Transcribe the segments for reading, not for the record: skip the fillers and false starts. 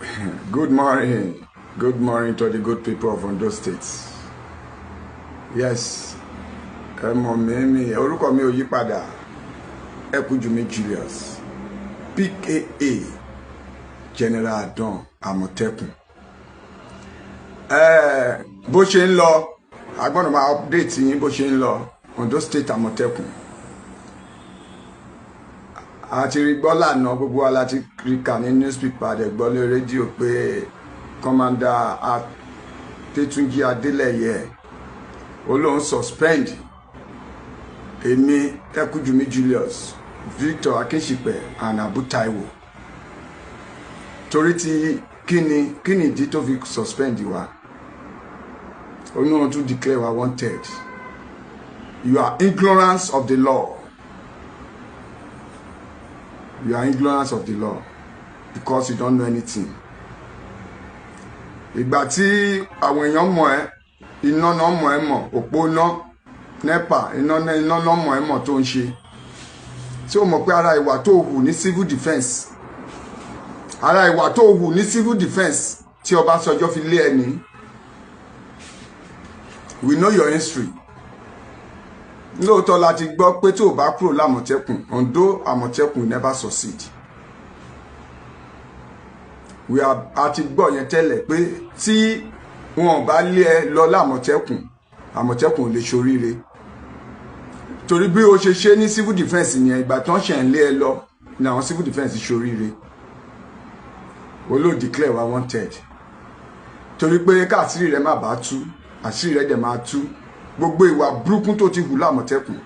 Good morning. Good morning to the good people of Ondo State. Yes, ẹ mọ̀ mí, mi orúkọ mi ò yí padà. Ẹkújùmí Julius, PKA General Don Àmọ̀tẹ́kùn. Ẹ bó ṣe ń lọ, a gbọ́dọ̀ máa update yín bó ṣe ń lọ Ondo State Àmọ̀tẹ́kùn. A ti rí gbọ́ lánàá, gbogbo wa la ti rí kà ní newspaper, dẹ̀ gbọ́ lórí rédíò pé Commander Adétúnjí Adélẹ́yẹ ó lóun suspend èmi Ẹkújùmí Julius, Victor Akínṣípẹ̀ and Abu Taiwo. Torí ti kíni? Kíni ìdí tó fi suspend wa? Ó ní wọn tún declare wa wanted. You are ignorance of the law. You are ignorance of the law because you don't know anything. Ìgbà tí àwọn èèyàn mọ̀ ẹ́, iná náà mọ̀ ẹ́ mọ̀, òpó iná NEPA, iná iná náà mọ̀ ẹ́ mọ̀ tó ń ṣe. Tí o mọ̀ pé ara ìwà tó hù ní civil defence, ara ìwà tó hù ní civil defence tí Ọbásanjọ́ fi lé ẹni? We know your history. Lóòótọ́ la ti gbọ́ pé tó o bá kúrò lámọ̀tẹ́kùn, Ondo Àmọ̀tẹ́kùn never succeed. We are, a ti gbọ́ yẹn tẹ́lẹ̀ pé tí wọn ò bá lé ẹ lọ lámọ̀tẹ́kùn, Àmọ̀tẹ́kùn ò lè ṣoríire, torí bí o ṣe ṣe ní civil defence yẹn, ìgbà tán ṣe ń lé ẹ lọ ní àwọn civil defence ṣoríire. O ló declare wa wanted torí pé káàsìrì rẹ má bàa tú, àṣírí rẹ dẹ̀ máa tú. Gbogbo ìwà burúkú tó ti hù lámọ̀tẹ́kùn,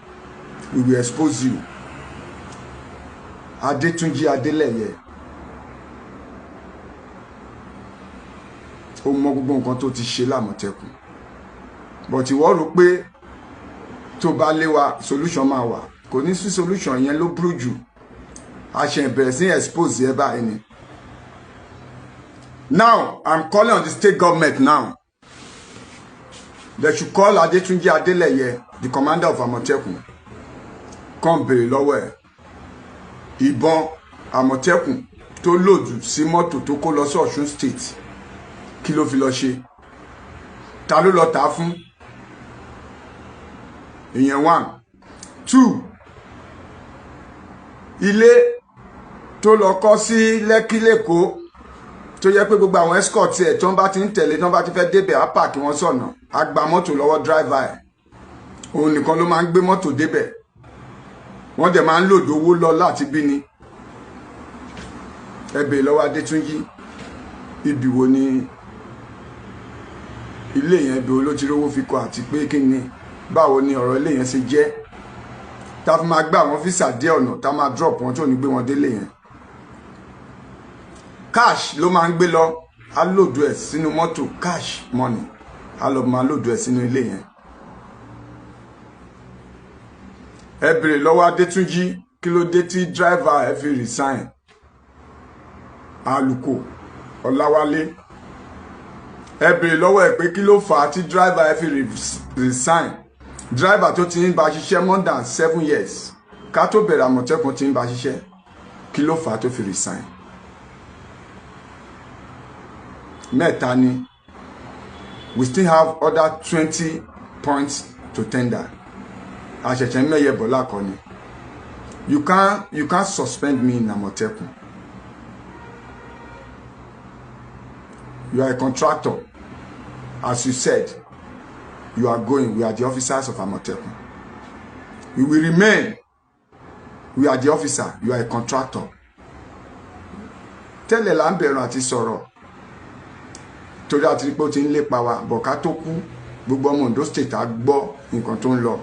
we will expose you. Adétúnjí Adélẹ́yẹ, ó mọ gbogbo nǹkan tó ti ṣe lámọ̀tẹ́kùn, but ìwọ rò pé tó bá lé wa, solution máa wà. Kò ní sí solution. Yẹn ló burú jù. A ṣe bẹ̀rẹ̀ sí expose ẹ báyìí ni. Now I'm calling on the state government now. They should call Adetunji Adeleye, the commander of Àmọ̀tẹ́kùn, kàn béèrè lọ́wọ́ ẹ̀, ìbọn Àmọ̀tẹ́kùn tó load sí mọ́tò tó kó lọ sí Ọ̀ṣun State, kí ló fi lọ ṣe? Ta ló lọ tà á fún? Ìyẹn one. Two, ilé tó lọ kọ́ sí Lẹ́kí lẹ́kọ̀ọ́, tó yẹ pé gbogbo àwọn escort ẹ̀ tó ń bá ti ń tẹ̀lé, tó ń bá ti fẹ́ débẹ̀, á park wọn sọ̀nà, á gba mọ́tò lọ́wọ́ driver ẹ̀, òun nìkan ló máa ń gbé mọ́tò débẹ̀, wọ́n dẹ̀ máa ń load owó lọ láti bí ni. Ẹ bèèrè lọ́wọ́ Adétúnjì, ibi wo ni ilé yẹn, bí ló ti rówó fi kọ́, àti pé kí ni, báwo ni ọ̀rọ̀ ilé yẹn ṣe jẹ́, tá a fi máa gbé àwọn officer dé ọ̀nà, tá a máa drop wọn, tó ní gbé wọn délé yẹn. Cash ló máa ń gbé lọ, á load ẹ̀ sínú mọ́tò, cash money, á lọ máa load ẹ̀ sínú ilé yẹn. Ẹ bèrè lọ́wọ́ Adétúnjì, kí ló dé tí driver ẹ fi resign, Àlùkò Ọláwálé? Ẹ bèrè lọ́wọ́ ẹ pé kí ló fà á tí driver ẹ fi resign, driver tó ti ń bá ṣiṣẹ́ more than 7 years ká tó bẹ̀rẹ̀ Àmọ̀tẹ́kùn, ti ń bá ṣiṣẹ́, kí ló fà á tó fi resign? Mẹ́ta ni. We still have other 20 points to tender. Àṣẹ̀ṣẹ̀ mẹ́yẹ bọ̀ lákọ̀ọ́ni. You can't suspend me in Àmọ̀tẹ́kùn. You are a contractor, as you said. You are going. We are the officers of Àmọ̀tẹ́kùn. We will remain. We are the officer. You are a contractor. Tẹ́lẹ̀ là ń bẹ̀rù àti sọ̀rọ̀ torí àti pé ó ti ń lépa wa bọ̀. Ká tó kú, gbogbo ọmọ Ondo State á gbọ́ nǹkan tó ń lọ.